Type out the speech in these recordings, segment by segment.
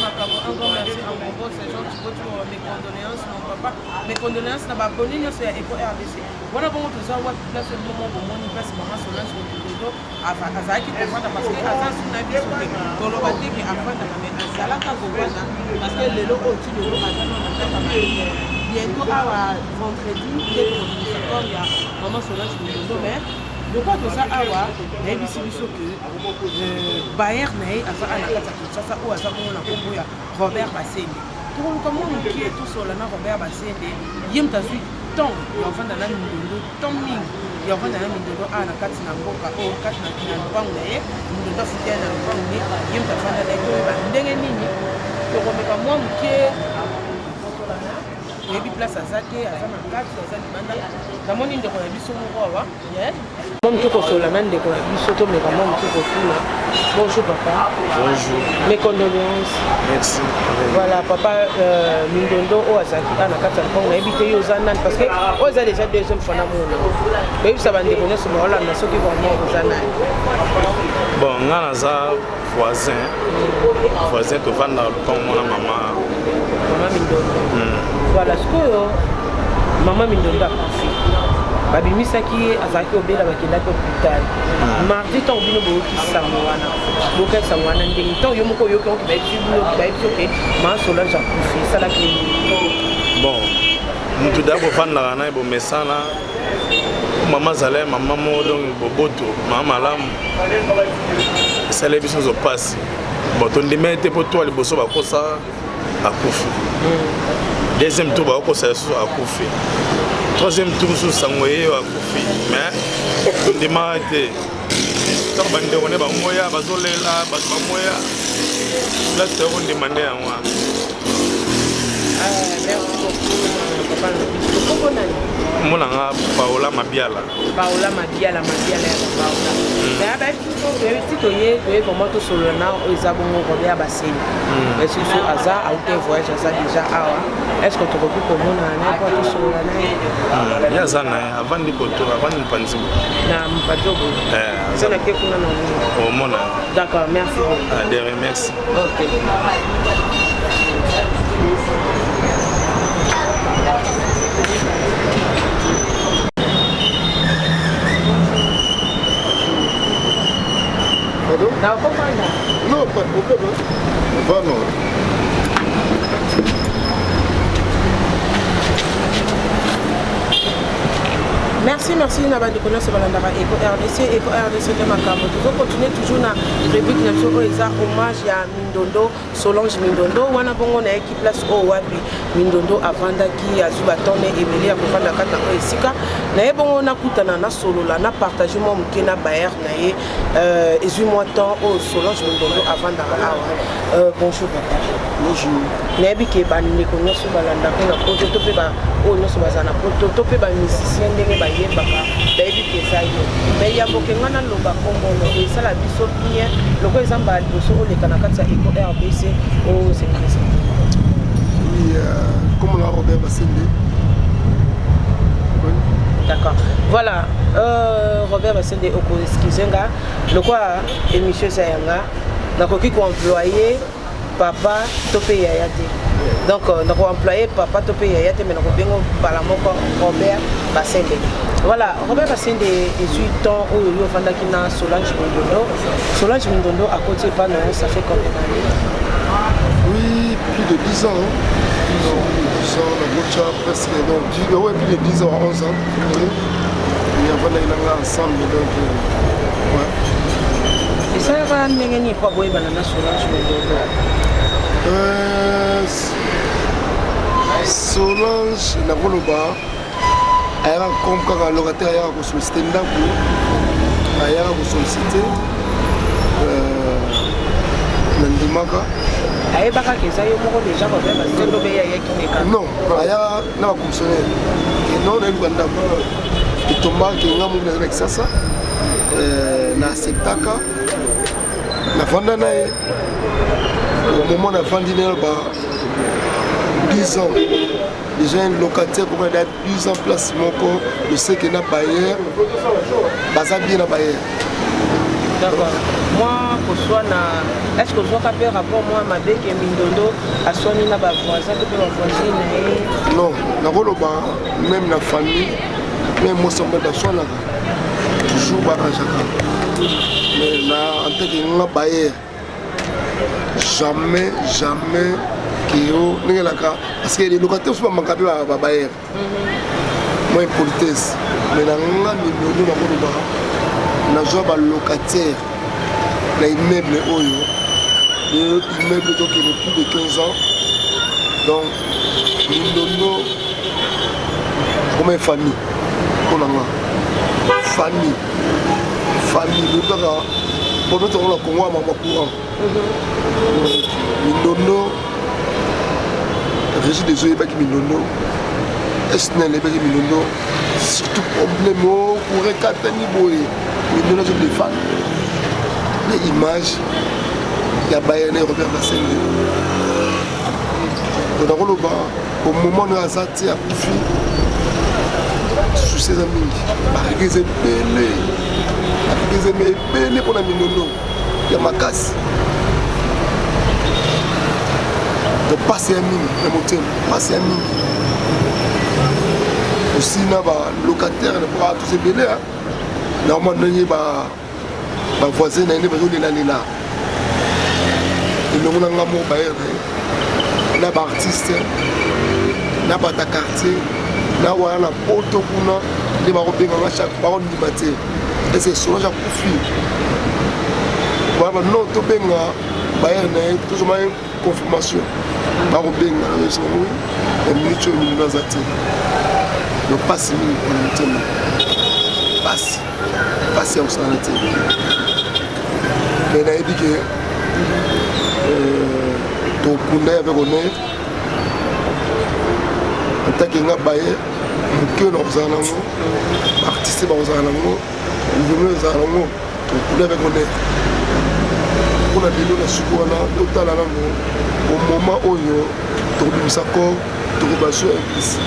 makambo. Un grand merci à mon boss Jean Tshiboti, mes condoléances mon papa, mes condoléances na ba abonnés nyonso ya Eco RDC. Wana bongo toza wapi? Place momo bomoni place mama Solange Mindondo azalaki kovanda, parce que aza su na biso te. Toloba te ke afandaka, mais azalaka kovanda, parce que lelo oyo ti lelo aza na ndako. Bientôt awa vendredi nde tokobimisa corps ya mama Solange Mindondo. Mais lokola toza awa, nayebisi biso ke bailleur na ye aza na kati ya Kinshasa, oyo aza bongo na nkombo ya Robert Basende. Tokoluka mwa moke tosola na Robert Basende. Ye moto azwi temps ya kovanda na Mindondo, temps mingi ya kovanda na Mindondo awa na kati na mboka oyo, kati na lopango na ye. Mindondo afuti ye na lopango ne, ye moto afanda na ye. Toyeba ndenge nini tokomeka mwa moke. Toyebi place aza te, aza na kati, aza libanda. Namoni ndeko na biso moko awa, mwa moke kosola na ndeko na biso. Tomeka mwa moke kotuna. Bonjour papa. Bonjour. Mes condoléances. Merci. Voilà papa, Mindondo oyo azalaki a na kati ya lopango, nayebi te yo oza nani, parce que oyo eza déjà deuxième fois namona. Koyebisa bandeko nyonso baolanda soki vraiment oza nani. Bon, nga naza voisin, voisin, tovandaka lopango mwana mama. Mama Mindondo. Voilà, sikoyo mama Mindondo akufi, babimisaki ye, azalaki obela, bakendaki hôpital mardi. Ntango bino boyoki sango wana, boyoki sango wana ndenge? Ntango yo moko oyoki oki, bayebisi bino, bayebisi oke mama Solange akufi, esalaki nini? Bon, mutu da bovandaka na ye, bomesana. Mama azala ye mama moko, donc boboto, mama malamu. Esali biso nyonso mpasi. Bon, tondima ye te mpo toa liboso bakosa akufi, deuxième tour bakokosa lisusu akufi, troisième tour mosusu sango ye akufi, mais tondimaka te. Ntango bandeko nde bamoya bazolela, bato bamoya place, toya kondima nde yango wana. Merci beaucoup papa na biso. Koko nani? Kombo Paola Mabiala. Paola Mabiala, Mabiala ya Paola. Mais bayebi ti toye vraiment tosolola na oyo eza bongo Robert Baseni. Est ce aza auti voyage, aza déjà awa? Est ce que tokoki komona na ye mpo tosolola na ye? Ye aza na ye, avandi koto, avandi mopanzi. Na mopanzi oyo boye? Eza nake kuna na omona. D'accord, merci beaucoup. Ah, derrière, merci. Ok. Pardon? Nakofanda. Non, pas de problème. Hein. Va, non. Merci, merci na bandeko nyonso balandaka Eco RDC. Eco RDC nde makambo. Tozocontinue toujours na rubrique na biso oyo eza hommage ya Mindondo, Solange Mindondo. Wana bongo nayeki place oyo wapi Mindondo avandaki, azwi batone ebele ya kovanda kati na oyo esika na ye. Bongo nakutana, nasolola, na partage mwa moke na bailleur na ye. Ezwi mwa temps oyo Solange Mindondo avandaka awa. Bonjour papa. Bonjour. Nayebi ke bandeko nyonso balandaka na poto, to mpe oyo nyonso bazala na poto, to mpe bamusicien ndenge bayembaka, bayebi ke eza yo. Mais yambo ke ngai naloba kombono, esala biso bien lokola eza mbala liboso oleka na kati ya Eco RDC, ose présente. Oui, comme on a Robert Bassende. Oui. D'accord, voilà, Robert Basende, okoexcuse nga, lokola émission eza yanga, nakoki koemploye papa to mpe yaya te. Donc nakoemploye papa to mpe yaya te, mais nakobenga mbala moko Robert Basende. Voilà, Robert Basende, ezwi temps oyo yo ofandaki na Solange Mindondo. Solange Mindondo akoti epa na yo, ça fait combien d'années? Oui, plus de 10 ans. Hein. 10 ans, la Gocha, presque, non, 10, ouais, plus de 10 ans, 11 ans. Oui. Et avant d'aller ensemble, donc, ouais. Esalaka ndenge nini mpo aboyebana na Solange Mindondo? Solange, nakoloba ayaka comme kaka locataire, ayaka kosollicite ndako, ayaka kosollicite, nandimaka. Ayebaka ke eza yo moko déjà Robert Basende, obe ayaki neka? Non, ayaka na bacommissionnaire ke non, nayeluka ndako. Etombaka ke nga moki naza na Kisasa, na acceptaka, navanda na ye. Au moment navandi na ye ba 10 ans déjà, un locataire koma da 10 ans place moko, je sais que na bailleur baza bien na bailleur. D'accord, moi part koswana, est ce que ozwaka mpe rapport mwa mabe ke Mindondo aswani na bavoisin to mpe bavoisine na ye? Non, nakoloba même na famille, même mwasi mobali baswanaka toujours, barangeaka. Mais na en tant que nga bailleur, jamais, jamais keyo ndenge elaka, parce que locataire mosusu bamaka mpe babailleur mwa impolitesse. Mais na nga Mindondo, nakoloba nazwa balocataire na immeuble oyo, immeuble tokende plus de 15 ans. Donc Mindondo akoma famille mpo na nga, famille, famille lobi kaka mpo tongo na Kongo ya mama courant. Mindondo, Régie des eaux eyebaki Mindondo, SNEL eyebaki Mindondo. Surtout problème o courant ekatani boye, Mindondo azodefendre na image ya bayene Robert Basende. Donc nakoloba au moment oyo aza te, akufi, souci eza mingi, baregrets eza ebele, baregrets eza ebele mpona Mindondo ya makasi. Donc pasi ya mingi na motema, pasi ya mingi aussi na balocataire toza ebele. Naomwa ndenge bavoisin na ye nde bazolelalela elongo na nga moko bailleur na ye, na baartiste, na bato ya quartier, na wana na poto kuna nde bakobenganga chaque, bakondima te ese Solange akufi. Wana non, tobenga bailleur na ye, tozoma ye confirmation. Bakobenga na biso oui, ya minute oyo minino aza te. Donc pasi mingi mpona motema, pasi, pasi ya kosala te. Mais nayebi ke tokunda ye avec honneur. En tant que nga bailleur, moke oyo nakozala nango, baartiste bakozala nango, gouvernement ezala nango, tokunda avec honneur. Mpona lelo na suki wana, totala nano au moment oyo tokobimisa corps, tokobazwa église.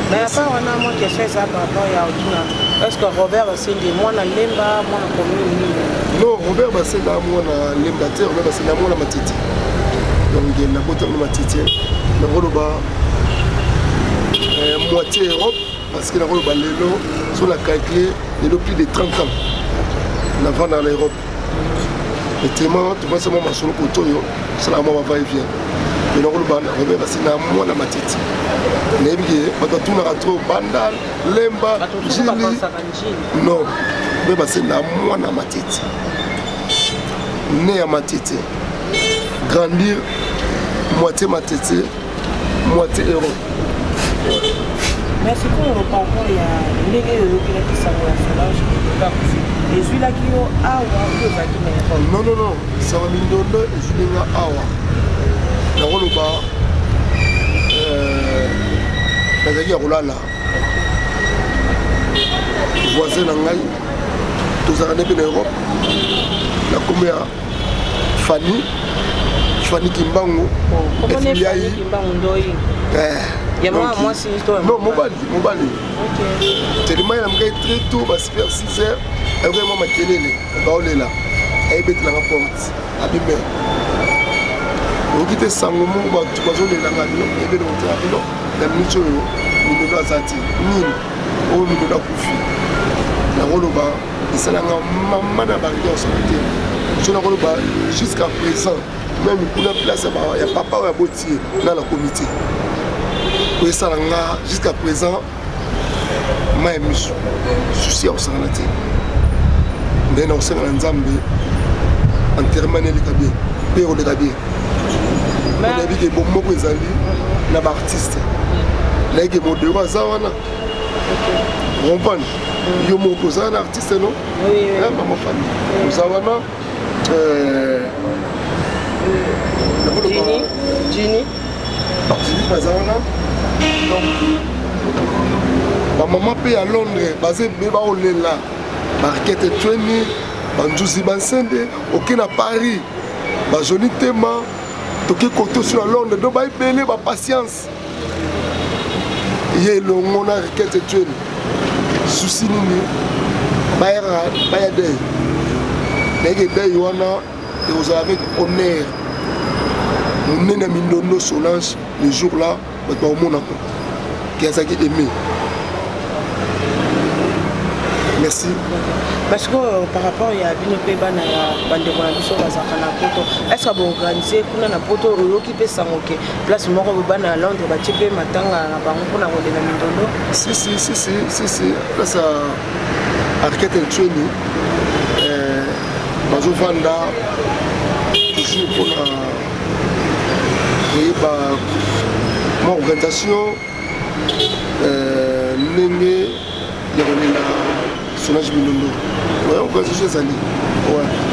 Mais à part wana, mwa question eza par rapport ya otuna: est ce que Robert Basende mwana Lemba, mwana commune nini? Non, Robert Basende mwana Lemba te. Robert Basende mwana Matete. Donc nabotami na Matete, nakoloba moitié Europe, parce que nakoloba lelo so na calcule lelo plus de 30 ans navanda na Europe. Etema tofasa mwa masolo koto oyo osalaka mwa bava et vient. Mais nakoloba Robert Basende mwana Matete. Nayebi ke bato batunaka trop Banda, Lemba, Njili. Non, Robert Basende mwana Matete, né ya Matete, grandir moitié Matete, moitié Europe. Mais sikoyo, par rapport ya ndenge oyokelaki sango ya Solange akufi, ezwilaki yo awa mpe ozalaki na Europe? Non, non, non, sango Mindondo ezwilinga awa. Nakoloba nazalaki ya kolala, voisin na ngai tozalaka nde mpe na Europe na kombo ya Fani, Fani Kimbangu. FBI. Non, mobali, mobali. Tellement ye très tôt, basuper 6 heures, ayokai mwa makelele, baolela, ayebetelanga porte abime, oyoki te sango moko, bato bazolelanga bino ebele kotela bino na miniti oyo Mindondo aza te. Nini oyo, Mindondo akufi. Nakoloba esalanga mama na barige osala te. So nakoloba jusqu'à présent, même kuna place ya papa oyo aboti ye na nakomi te, oyo esalanga jusqu'à présent mai ya miso, souci ya kosangana te. Nde na kosenga na Nzambe, enterrement eleka bien mpe ekoleka bien. Nayebi ke bomoko ezali na baartiste, nayebi ke modero aza wana, comprendre yo moko oza wana artiste, no mama Fani oza wana. Jini. Jini baza wana. Donc bamama mpe ya Londres baza ebele, baolela barikete tweni, banzuzi, bansende oke na Paris, bajoni tema toke kote osi na Londres. Donc baebele bapatience ye elongo na rikete tweni. Souci nini? Bayaka baya deuil. Nayeke deuil wana ekozala avec honneur monene ya Mindondo Solange. Le jour là, bato bakomonako ke azalaki aimé. Merci. Parce que par rapport ya bino mpe bana ya bandeko na biso bazalaka na Poto, est ce que boorganiser kuna na Poto? Oyoki mpe sango ke place moko boye bana ya Londres batie mpe matanga na bango mpona kolela Mindondo? Si, si, si, si, si, si, place ya Arquette Ntsweni, bazovanda toujours mpona koyeba mwa organisation ndenge ya kolela Solange Mindondo. Organisation ezali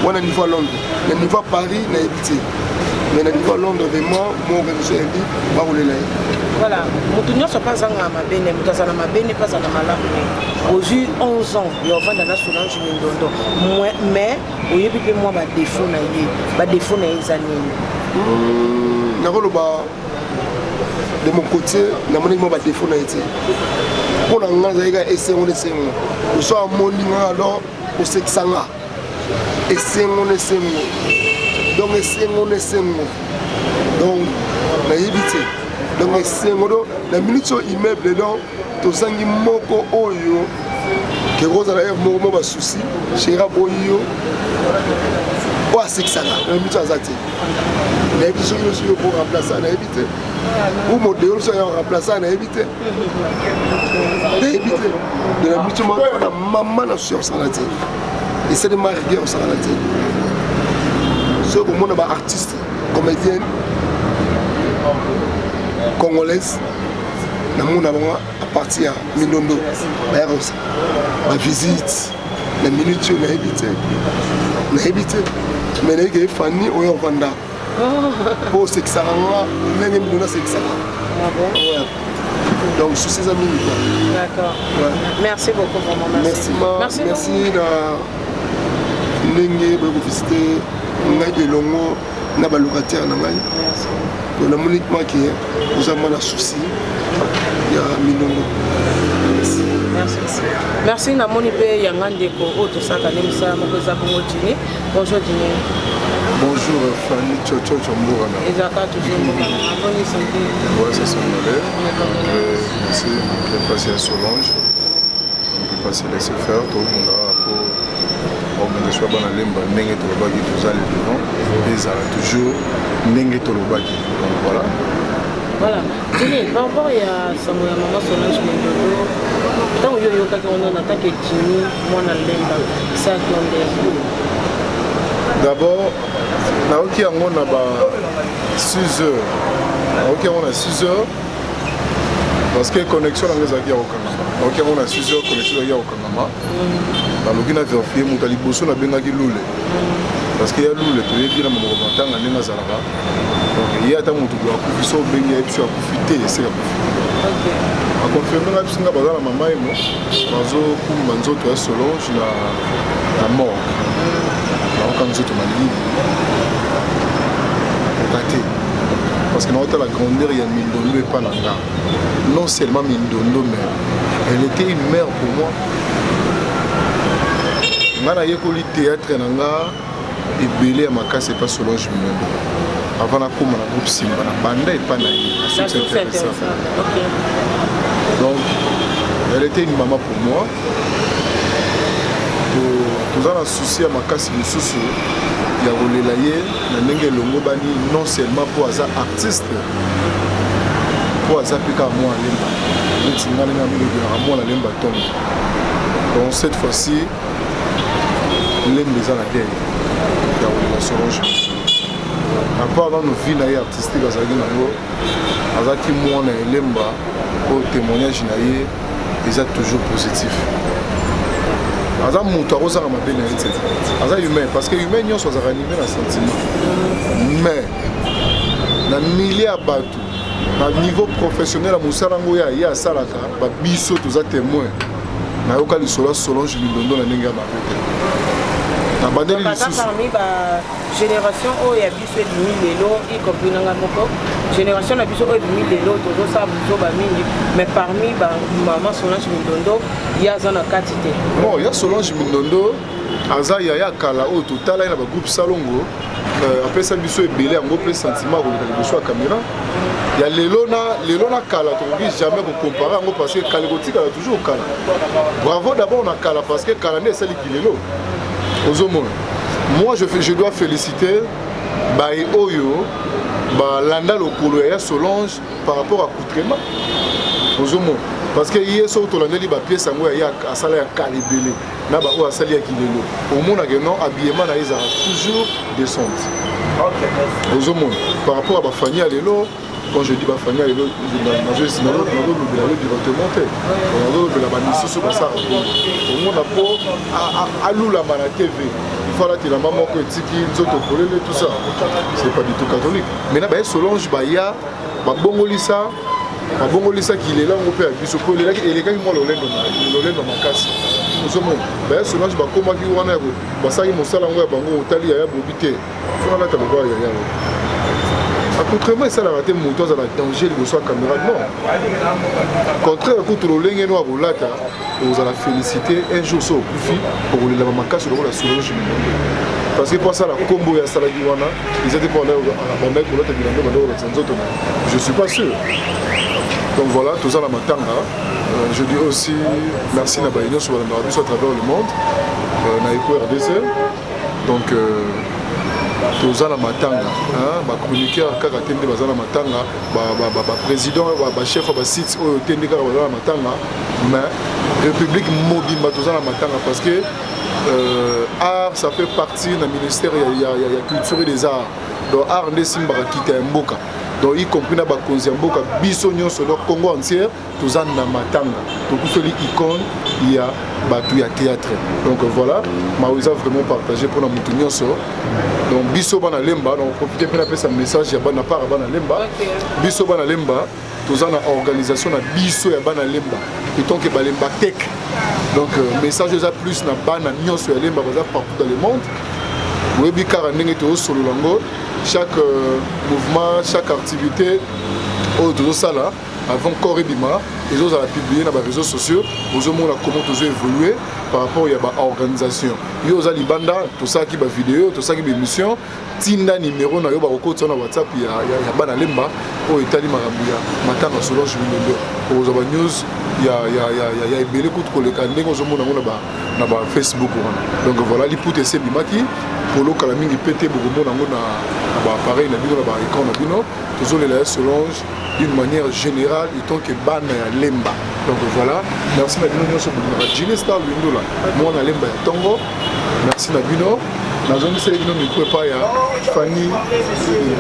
wana niveau ya Londres. Na niveau ya Paris nayebi te, mais na niveau ya Londres vraiment mwa organisation eyebi, bakolela ye. Voilà, moto nyonso mpe azanga mabene, moto aza na mabene mpe aza na malamu. Ne ozwi 11 ans ya ovanda na Solange Mindondo, mais oyebi mpe mwa badéfauts na ye. Badéfauts na ye eza nini? Nakoloba, de mon côté, namonaki mwa badéfauts na ye te. Mpo na nga nazalaki kaka esengo na esengo. So amoni nga, alors kosekisa nga, esengo na esengo, donc esengo na esengo. Donc nayebi te, donc esengo. Donc na minute oyo immeuble, donc tozangi moko oyo kekozala ere moko mo basusi chéri aboyi yo, oyo asekisaka na minute aza te. Nayebi te soki nyonso yo ko remplacer, nayebi te, ou modelo so ya remplacer, nayebi te, nayebi te. De na minute moko na mama na susi ya kosala te, esalema rigueur kosakana te. Soki komona baartiste comédienne congolaise, namona bango à partir ya Mindondo bayaka bavisite. Na minute oyo nayebi te, nayebi te, mais nayebi ke Fani oyo ovanda mpo osekisaka nga ndenge Mindondo asekisaka. Donc souci eza mingi quoi. D'accord. Ouais. Merci beaucoup, vraiment. Merci, ma. Merci, merci na ndenge boye kovisiter ngai elongo na balocataire na ngai. Donc namoni make oza mwana souci ya Mindondo. Merci. Merci. Merci. Namoni mpe yanga ndeko oyo tosalaka nde mosala moko eza bongo Jini. Bonjour Jini. Bonjour Fanny Chocho Chombourana. Ezalaka toujours mboka na boni santé? Ouais, ça s'en allait. Merci. On peut passer à Solange. On peut passer laisser faire. Tout le monde a pour organisation bana Lemba ndenge tolobaki, tozali devant ezala toujours ndenge tolobaki. Donc voilà. Voilà. Jini, par rapport ya sango ya mama Solange Mindondo, ntango yo oyokaki wana na tant que Jini mwana Lemba, esalaki yo ndenge? D'abord nayoki yango na ba 6 heures, nayoki yango na 6 heures parce que connexion nango ezalaki ya kokangama. Nayoki yango na 6 heures, connexion ezalaki ya kokangama. Naloki na vérifier. Moto ya liboso nabengaki Lule, parce que ya Lule toyebi na monoko matanga ndenge azalaka. Donc ye ata moto boye akufi, so obengi ye biso akufi te, eseka akufi te. Aconfirmer nga biso nga baza na mama emo, bazokumba nzoto ya Solange na morgue. Naoka nzoto malili oka te, parce que naotala grandeur ya Mindondo epa na nga. Non seulement Mindondo, mais elle était une mère pour moi. Nga nayekoli théâtre na nga ebele ya makasi epa Solange Mindondo. Avant nakóma na groupe Simba, na banda epa na ye. La source intéressante. Ok. Donc elle était une maman pour moi. Toza na souci ya makasi mosusu ya kolela ye na ndenge elongo bani, non seulement mpo aza artiste, mpo aza mpe kaka mwana Lemba neti nga ndenge amilobelaka mwana Lemba ntongo. Donc cette fois-ci Lemba eza na deuil ya kolela Solange. À part nano vie na ye artistique azalaki nango, azalaki mwana Elemba oyo témoignage na ye eza toujours positif. Aza moto akozanga mabe na ye te, aza humain, parce que humain nyonso azalaka animé na sentiment. Mais na milieu ya bato, na niveau professionnel ya mosala yango oyo ye asalaka, babiso toza témoin. Nayoka lisolo ya Solange Mindondo na ndenge ya mabe te. Nabandeli lisusu. Parmi ba génération oyo ya biso ebimi lelo, y compris nanga moko, génération na biso oyo ebimi lelo, tozosala buzoba mingi, mais parmi bamama Solange Mindondo, ye aza na kati te. Bon, ya Solange Mindondo. Aza yaya kala oyo totala ye na bagroupe Salongo, apesa biso ebele yango mpe sentiment koleka liboso ya caméra ya lelo na lelo na kala, tokoki jamais kocompare yango parce que kala ekotikala toujours kala. Bravo d'abord na kala parce que kala nde esaliki lelo ozomona. Moi je dois féliciter baye oyo balanda lokolo ya Solange par rapport à accoutrement ozomona, parce que ye soki tolandeli bapièce yango ya ye asala ya kala ebele na baoyo asali ya kilelo, omonake non, habillement na ye ezalaka toujours décente ozomona par rapport à bafani ya lelo. Quand je dis bafani ya lelo, nazolobela yo directement te, nazolobela bamisusu basalaka bongo. Omona mpo alulama na TV, il faut alatelama moko etiki nzoto polele, tout ça, c'est pas du tout catholique. Maintenant baye Solange baya babongolisa kilela yango mpe ya biso po elekaki mwa lolendo makasi ozomona. Baya Solange bakomaki wana, basalaki mosala yango ya bango. Otali yaya Bobi te, faut nalata lokola yaya. Accoutrement esalaka te moto azala danger liboso ya caméra, non, contraire kutu. Lolenge no ya kolata ozala félicité. Un jour so okufi, okolelama makasi lokola Solange Mindondo, parce que po asala nkombo oyo asalaki wana eza te mpo bandaki kolata bilamba bandaki kolakisa nzoto na, je suis pas sûr. Donc voilà, toza na matanga. Je dis aussi merci na baye nyonso balandaka biso à travers le monde na Eco RDC. Donc toza na matanga, bachroniqueur kaka te nde baza na matanga, baprésident, bachef ya basite oyo te nde kaka baza na matanga, mais république mobimba toza na matanga, parce que art, ça fait partie na ministère ya culture et des arts. Donc art nde esimbaka kita ya mboka, donc y compris na bakonzi ya mboka, biso nyonso, donc Congo entière toza na matanga, tokufeli icône ya bato ya théâtre. Donc voilà, mawa eza vraiment partagé mpona motu nyonso. Donc biso bana Lemba, donc profite mpe napesa message ya bana part ya bana Lemba. Biso bana Lemba toza na organisation na biso ya bana Lemba etant que Balemba Tech. Donc message eza plus na bana nyonso ya Lemba baza partout dans le monde. Boyebi kaka ndenge tozosolola yango, chaque mouvement, chaque activité oyo tozosala, avant corps ebima, ezozala publié na baréseaux sociaux. Ozomona comment tozo évoluer par rapport ya baorganisation. Yo oza libanda, tosalaki bavideo, tosalaki baémission, tinda nimero na yo, bakokotisa na WhatsApp ya bana Lemba oyo etali makambo ya matanga Solange Mindondo. Okozwa banews ya ebele kutu koleka ndenge ozomona yango na bafacebook wana. Donc voilà, liputa esi ebimaki kolokala mingi mpe te, bokomona yango na baappareil na bino, na baécran na bino. Tozolela ya Solange d'une manière générale étant que bana ya Lemba. Donc voilà, merci na bino nyonso bolingaka Jini Star Lwindula, mwana Lemba ya ntongo. Merci na bino, nazongiseli bino micro epai ya Fani.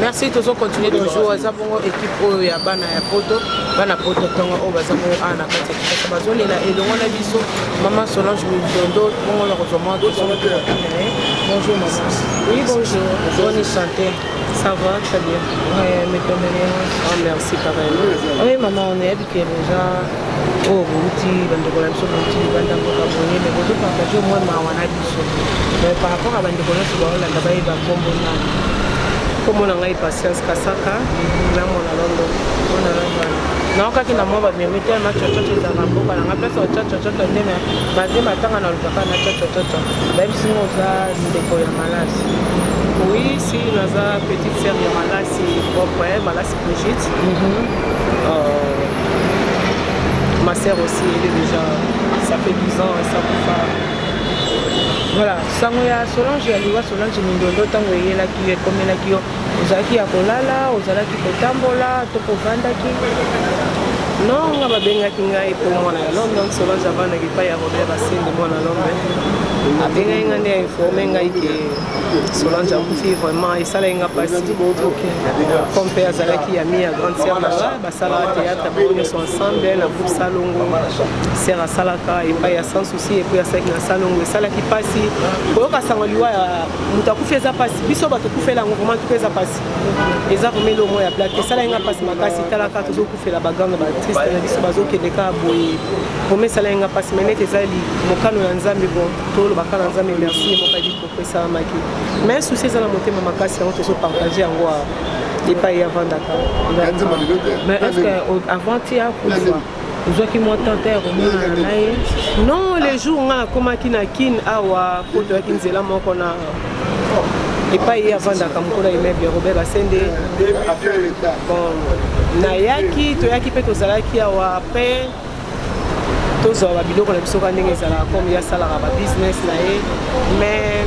Merci, tozocontinue toujours. Eza bongo équipe oyo ya bana ya Poto, bana Poto ntongo oyo baza bongo awa na kati ya Kinshasa, bazolela elongo na biso mama Solange Mindondo. Bongo na kozwa mwa question na ye. Bonjour maman. Oui, bonjour. Bonne santé? Ça va très bien. Ouais, mes condoléances. Oh, merci, pareil. Oui maman, on est que déjà oyo bouti bandeko na biso bouti libanda mboka boye, mais bozopartage au moins mawa na biso. Mais par rapport à bandeko nyonso baolanda, bayeba nkombo nani? Kombo na ngai Patience Kasaka na mwana London. Mwana London. Naokaki na mwa bamemi telema tshotshotsho ezalaka mboka nanga, place ya tshotshotsho nde malgré matanga nalukaka na tshotshotsho. Bayebisi ngo oza ndeko ya Malasi. Oui, si, naza petite sœur ya Malasi propre, Malasi Brigitte. Ma sœur aussi, elle est déjà, ça fait 10 ans ça kufa. Voilà, sango ya Solange, ya liwa Solange Mindondo, ntango eyelaki yo, ekomelaki yo, ozalaki ya kolala, ozalaki kotambola to kovandaki? Non, nga babengaki ngai mpo mwana ya London Solange avandaki epai ya Robert Asende. Mwana London abengaki ngai nde ainforme ngai ke Solange akufi. Vraiment esalaki nga mpasi, comme mpe azalaki ami ya grande sœur na nga, basalaka théâtre bango nyonso ensemble na groupe Salongo. Sœur asalaka epai ya Sans Souci et puis asalaki na Salongo. Esalaki mpasi koyoka sango liwa ya moto akufi, eza mpasi. Biso bato okufela yango, vraiment tuka eza mpasi, eza vraiment eloko ya blague. Esalaki nga mpasi makasi. Talaka tozokufela bagrande baartiste na biso, bazokende kaka boye. Vraiment esalaki nga mpasi, mais neti ezali mokano ya Nzambe, bon, tolobaka na Nzambe merci. Ye moko ayebi pourquoi esalamaki, mais souci eza na motema makasi, yango tozopartage yango epai avandaka. Mais est ce que avant ti akufa, Ozwaki mwa temps te ya komonana na ye? Non, le jour nga nakomaki na Kin awa, po toyaki nzela moko na epai ye avandaka, mokolo ya immeuble Robert Basende. Bon, nayaki, toyaki mpe tozalaki awa. Après tozwa babiloko na biso ka ndenge ezalaka, comme ye asalaka babusiness na ye. Mais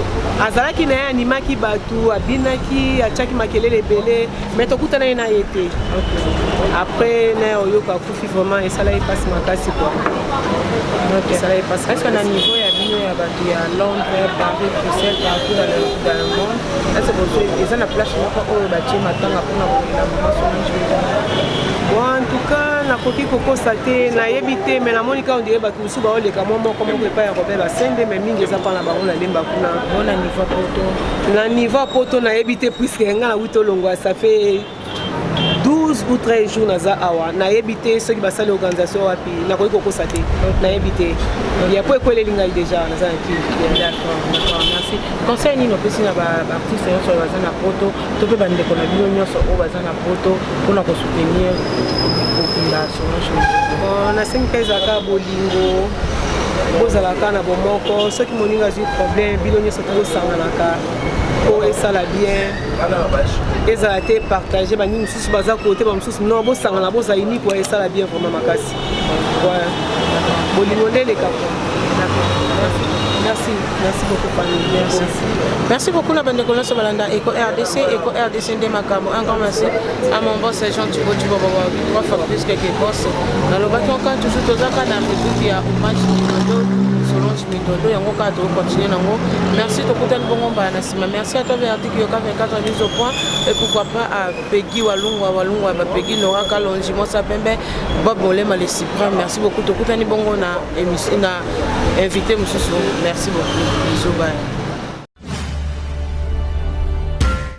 azalaki na ye, animaki bato, abinaki, atiaki makelele ebele, mais tokutanaki na ye te. Après na ye oyoka akufi, vraiment esala ye mpasi makasi quoi, esala ye mpasi. Est-ce que na niveau ya bino ya bato ya Londres, Paris, Bruxelles, partout dans le monde, est-ce que eza na place moko oyo batie matanga mpona kolela mama Solange? Bon, en tout cas nakoki kokosa te, nayebi te, mais namoni kaka ondire bato mosusu baoleka mwa moko moko epai ya Robert Basende, mais mingi eza mpa na bango na Lemba kuna. Bo na niveau poto? Na niveau poto nayebi te, puisque nga nauti olongwa, ça fait 12 ou 13 jours naza awa. Nayebi te soki basali organisation wapi, nakoki kokosa te, nayebi te ya po ekweleli ngai déjà, naza na Kini. D'accord, merci. Conseil nini opesi na baartiste nyonso oyo baza na poto to mpe bandeko na bino nyonso oyo baza na poto mpona kosoutenir kokunda Solange? Bon, nasengi mpe ezalaka bolingo, bozalaka na bomoko. Soki moninga azwi problème, bino nyonso tozosanganaka po esala bien. Ezala te partage, banini mosusu baza kote, bamosusu non, bosangana, bozala unique, wa esala bien vraiment makasi. Bolingo nde eleka. Merci, merci beaucoup Fanny, merci. Merci beaucoup na bandeko nyonso balanda Eco RDC, Eco RDC nde makambo. Un grand merci à mon boss Jean Thibaut Thibaut Baba, trois fois plus que que boss. Nalobaki encore toujours, tozaka na rubrique ya hommage Mindondo, Solange Mindondo, yango kaka tokocontinue nango. Merci, tokutani bongo mbala na nsima. Merci à toi Verdi Kiyoka 24 mise au point, et pourquoi pas à Peggy Walungwa Walungwa, Peggy Nora Kalonji Mosa Pembe, Bob Molema le suprême. Merci beaucoup, tokutani bongo na émission na invité mosusu. Merci beaucoup, bisous, bye.